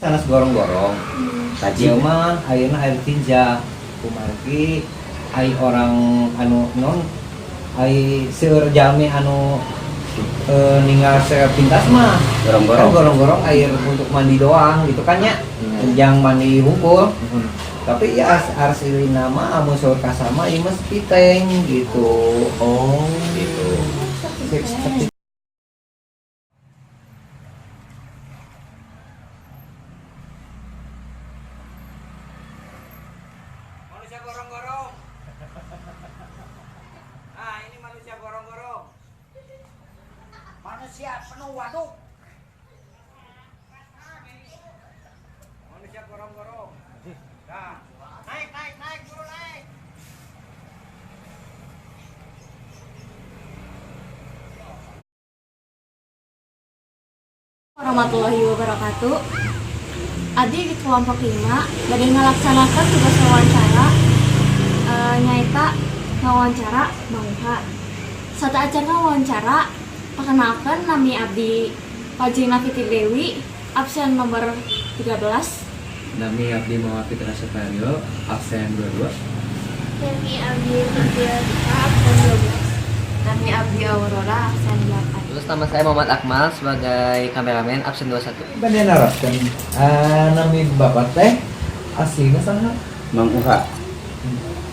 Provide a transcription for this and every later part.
Sanes gorong-gorong. Kaji. Ieu mah ayeuna air tinja, kumargi ai orang anu non ai seueur jalmi anu ninggal sepintas mah Gorong-gorong. kan gorong-gorong air untuk mandi doang gitu kan nya, yang mandi hungkul. Tapi ya arsilina mah amun seur kasama ieu mah septic tank gitu. Oh. Gitu. Septic. Manusia gorong-gorong. Ah, ini manusia gorong-gorong. Manusia penuh waduk. Manusia gorong-gorong. Nah, naik, naik, naik, buru naik. Warahmatullahi wabarakatuh. Abdi di kelompok 5 bade ngalaksanakan tugas wawancara, nyaeta ngawancara Mang Uha. Sateuacan wawancara, perkenalkan, nami abdi Fajrina Fitri Dewi, absen nomor 13. Nami abdi Muhammad Fitra Setario, absen 22. Nami abdi Fitri absen 12. Nami abdi Aurora, absen 8. Terus nama saya Muhammad Akmal sebagai kameramen, absen 21. Bade naroskeun, nami bapak teh aslina saha? Mang Uha.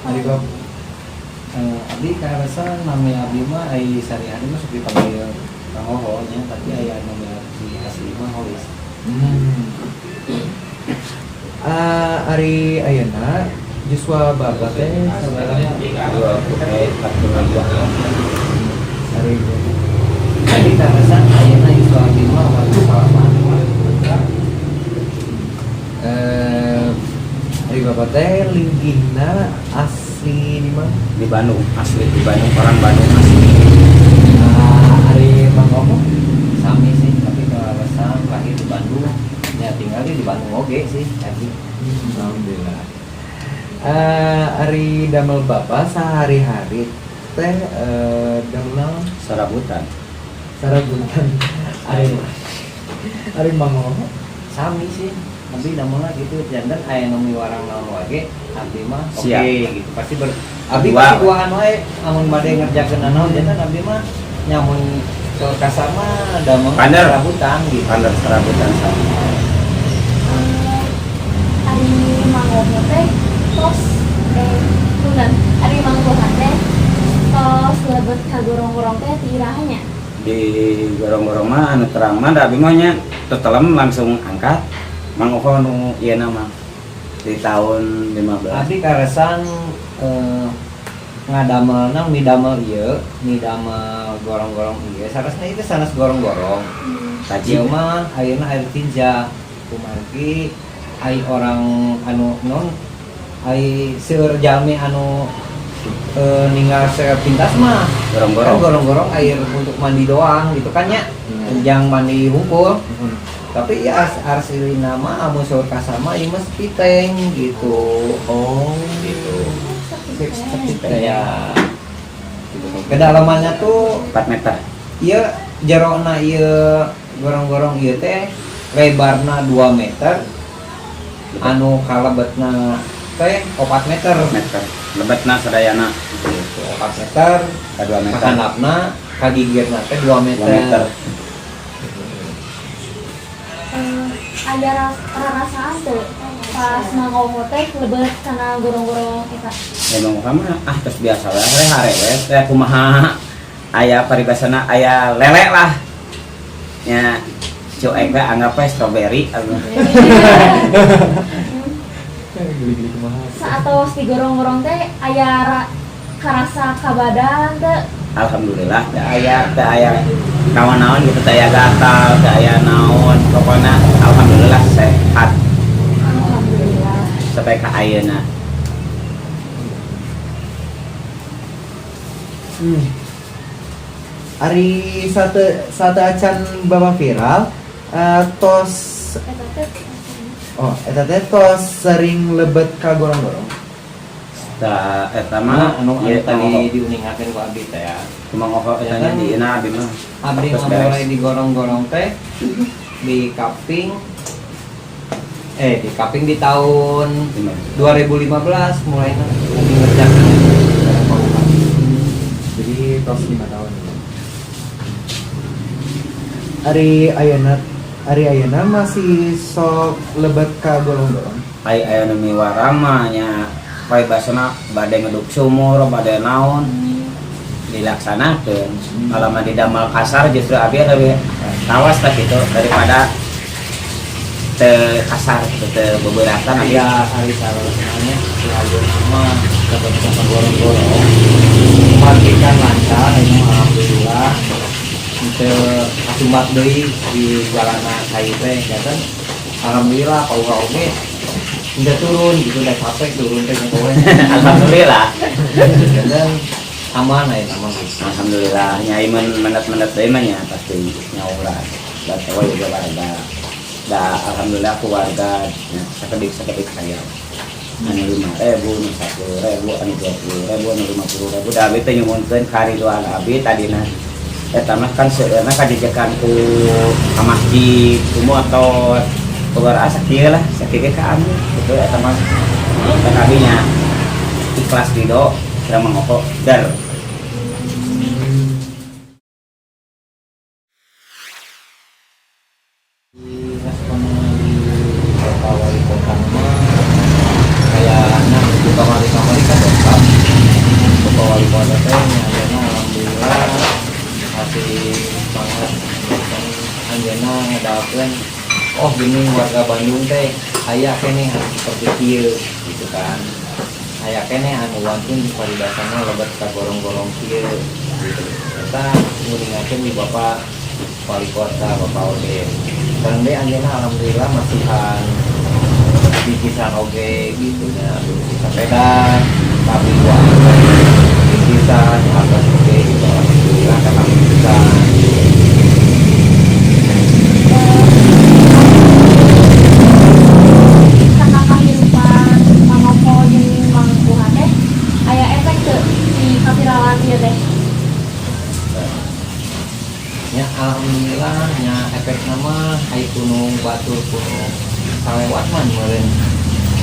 Ari bap Abdi karasa nami abdi mah ai sehari-hari mah sok dipanggil Kang Hoho nya, tapi aya nami abdi asli mah Holis. Ari ayeuna yuswa bapak teh sabaraha? 42. Ari Abdi karasa ayeuna yuswa abdi mah 48. Ari bapak teh linggihna asli di mana? Di Bandung, asli di Bandung, orang Bandung asli. Ari Mang Omo? Sami sih, tapi kaleresan lahir di Bandung ya, tinggal di Bandung oge sih abdi. Alhamdulillah. Ari damel bapak sehari-hari teh damel naon? Serabutan. Sarabutan. Ari Ari Mang Omo? Sami sih, abdi damelna gitu, janten aya nu miwarang naon wae abdi mah oke. Siap. Gitu pasti ber abdi Berdua. pasti duaan wae amun bade ngerjakeun naon, janten abdi mah nyamun ke kasar mah damel Paner. serabutan gitu. Pandar serabutan sama. Ari Mang Omo teh tos punten, Ari Mang Omo teh tos lebet ka gorong-gorong teh ti iraha nya? Di gorong-gorong mah anu terang mah da abi mah nya tetelem langsung angkat. Mang Uha nu ieu mah di tahun 15. Abdi karesan ngadamelna midamel ieu, midamel gorong-gorong ieu, sarasna itu sanes gorong-gorong. Kaji. Ieu mah ayeuna air tinja, kumargi ai orang anu non ai seueur jalmi anu ninggal sepintas mah kan Gorong-gorong. gorong-gorong air untuk mandi doang gitu kan nya, yang mandi hungkul. Tapi ya arsilina mah amun seur kasama ieu mah septic tank gitu. Oh. Gitu. Septic tank. Ya, kedalamannya tuh 4 meter. Iya, jerona ieu gorong-gorong ieu teh lebarna 2 meter, anu kalebetna teh 4 meter. Meter. Lebetna sadayana. Gitu, 4 meter. Ka 2 meter. Kahandapna kagigirna teh 2 2 meter. Meter. Ada rarasaan teu pas Mang Omo teh lebet kana gorong-gorong eta? Ya Mang Uha mah ah terus biasa lah, we hare we teh kumaha aya paribasana aya lele lah. Nya cuek we, anggap we strawberry atuh. Geli-geli kumaha. Saatos di gorong-gorong teh aya karasa ka badan teu? Alhamdulillah teu aya, teu aya naon-naon gitu, teu aya gatal, teu aya naon, pokoknya alhamdulillah sehat Alhamdulillah. Sampai ka ayeuna. Ari sateuacan bapak viral, tos Eta teh oh eta teh tos sering lebet ka gorong-gorong? Ta eta Mah mah anu anu ieu tadi tadi diuningakeun ku abdi teh ya. Mang Oho eta nya di ina abi mah. Abdi Terus mah mulai beres. di gorong-gorong teh di kaping di kaping di tahun 2015 mulai lagi ngerjakan bareng Pak Bupati. Jadi tos 5 tahun. Ari ayeuna, ari ayeuna masih sok lebet ka gorong-gorong? Ai aya nu miwarang mah nya paribasana bade ngeduk sumur, bade naon dilaksanakeun. Kalau mah didamel kasar justru abi lebih tawas lah gitu daripada teu kasar gitu, teu beberatan abi. Iya, hari sebenarnya si ayeuna mah ketemu sama gorong-gorong kan lancar ini, alhamdulillah teu kasumbat deui di jalanan cai teh ya kan. Alhamdulillah Pak Uga oge udah turun gitu, udah capek turun teh gitu. Alhamdulillah. Dan aman ya, aman gitu. Alhamdulillah, nyai men mendet-mendet deui mah nya pasti nyauran. Batawa juga warga. Da alhamdulillah aku warga nya sakedik-sakedik saya. Anu 5.000, anu 10.000, anu 20.000, anu 50.000. Da abi teh nyuhunkeun karidoan abi tadina. Eta mah kan seueurna kajejekan ku ka masjid, ku motor, keluar asa kieu lah, sakieu ge ka anu gitu eta mah. Dan abi nya ikhlas ridho, kira mangoko dar. Di respon di Bapak Wali Kota mah kayaknya di kamari-kamari kan lengkap. Bapak Wali Kota teh ayeuna alhamdulillah masih semangat dan anjeunna ngadakeun, oh gini, warga Bandung teh aya keneh anu seperti kieu gitu kan, aya keneh anu wantun di paribasana lebet ka gorong-gorong kieu gitu. Eta nguningakeun di Bapak Wali Kota, Bapak Ode. Dan deh anjeunna alhamdulillah masihan bingkisan oge gitu nya, bingkisan sepeda, tapi uang bingkisan atas oge gitu, alhamdulillah karena bingkisan. Karena kehidupan Mang Opo jeung Mang Buha teh aya efek teu di kaviralan ieu teh? Ya alhamdulillah nya, efek nama ai gunung batur gunung salewat mah meureun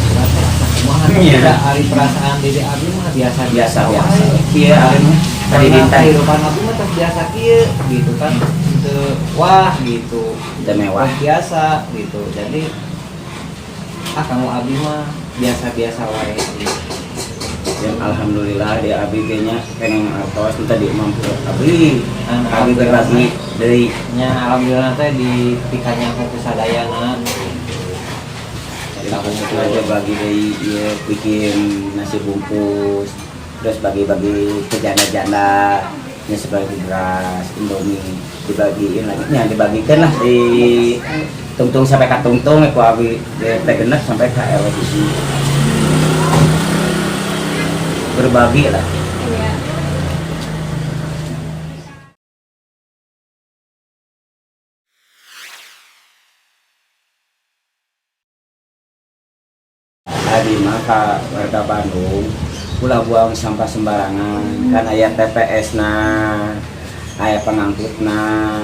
berarti asa kumaha. Iya. Tidak, ari perasaan diri abi mah biasa. Biasa wae. Biasa kieu abi mah tadi karena dinten. Kehidupan abi mah tos biasa kieu gitu kan. Teu wah gitu. Teu mewah. Wah, biasa gitu. Jadi ah kamu abi mah biasa-biasa wae gitu. Dan alhamdulillah di abi ge nya pengen artos tadi mampu abi Nah, abi berbagi deui. Nya alhamdulillah teh di pikanya aku sadayana. Aku aja bagi deui ieu, bikin nasi bungkus terus bagi-bagi ke janda-janda nya, sebagai beras, indomie dibagiin lagi nya, dibagikan lah di tungtung sampai ka tungtung ku abi di RT genep sampai ke RW di berbagi lah. Iya. Tadi mah ka warga Bandung ulah buang sampah sembarangan kan, aya TPS na, aya pengangkutna.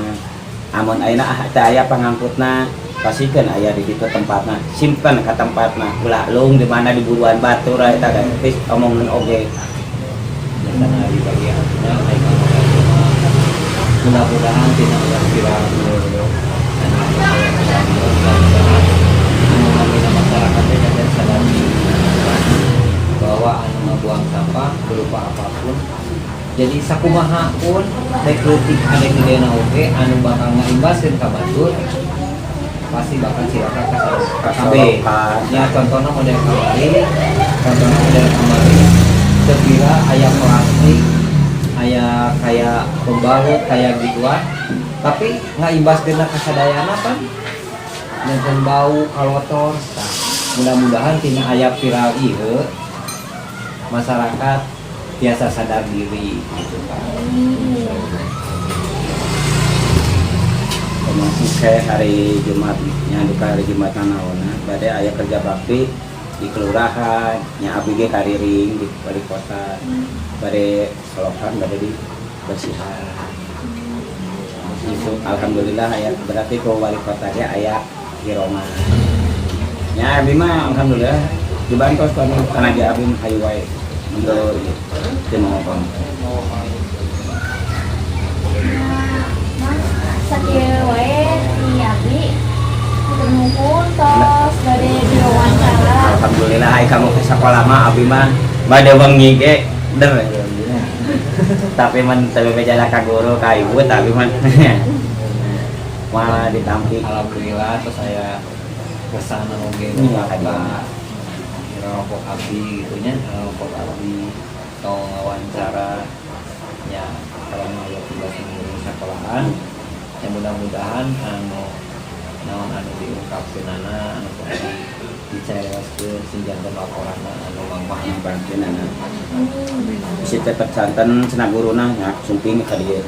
Amun ayeuna ah teu aya pengangkutna, pastikan aya di ditu tempatna, simpen ka tempatna, ulah lung di mana diburuan batur eta da geus omongan oge. Biasana di bagian ai kamu mah mudah-mudahan tidak ulah viral dulu dan mudah-mudahan anu namina masyarakatnya jadi sadar bahwa anu ngabuang sampah berupa apapun, jadi sakumaha pun rek leutik ada gedena oge anu bakal ngaimbaskeun ka batur pasti bakal cilaka ka kabeh. Ya contohnya model kamari, contohnya model kamari sekira aya plastik, aya kayak pembalut kayak gituan, tapi ngaimbaskeun ka sadayana kan janten bau kalotor. Tah, mudah-mudahan tina aya viral ieu masyarakat biasa sadar diri gitu kan. Termasuk saya hari Jumat nya, duka hari Jumat naonna bade aya kerja bakti di kelurahan nya, abi ge kariring di wali kota bade solokan, bade di bersihan itu. Alhamdulillah aya, berarti ke wali kota ge aya hirongan. Ya abi mah alhamdulillah dibantos kami karena dia abi hayu wae untuk teu ngomong. Nah, Mang, sakieu wae ti abdi. Hatur nuhun tos bade diwawancara. Alhamdulillah ai kamu ke sekolah mah abi mah bade wengi ge der. Tapi men teu bejala ka guru ka ibu tapi mah malah ditampi. Alhamdulillah terus saya kesana oge Iya, bapak ngerokok abdi gitu nya, ngerokok abdi atau wawancara ya, kalau mau tugas ngurus sekolahan ya, mudah-mudahan anu naon anu diungkapkeunana anu ku abdi dicarewaskeun sing janten laporanna anu mangmah. Bantuin anak. Bisi tetep santen cenah guruna nya sumping ka dieu.